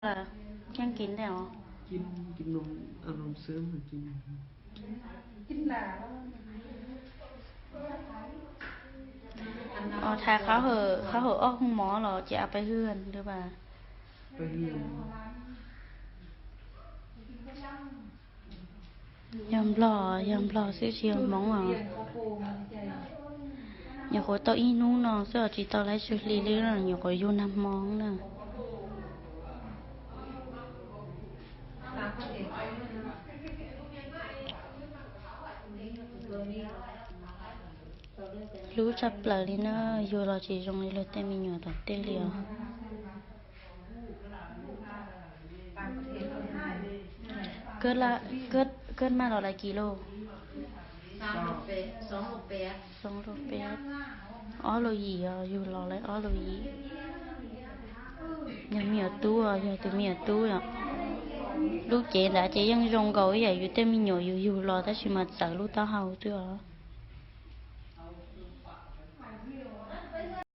Lawm, yeej kis ntej os. Os, thaiv qhov hawm ob hoo mov los ces a pais hwj lwb as. Yog nplog, yog nplog xwb tsis yog hmoob os. Nyuam qhuav tau ib hnub no xwb os, tsis tau laib tsw hli li, nyuam qhuav yug nag hmo na. Hlub tshaj plaws li na, yug los tsis zoo li luag tej me nyuam tom tej li os. Koj maj los lais kis lauj? Ob lus yim os, yug los lawm ob lus yim. Yog me nyuam tub os, yog tus me nyuam tub os. Lub cev ntawd ces yeej zoo nkaus ib yam yus tej me nyuam yus yug los tab sis mas txawv lub taub hau xwb os.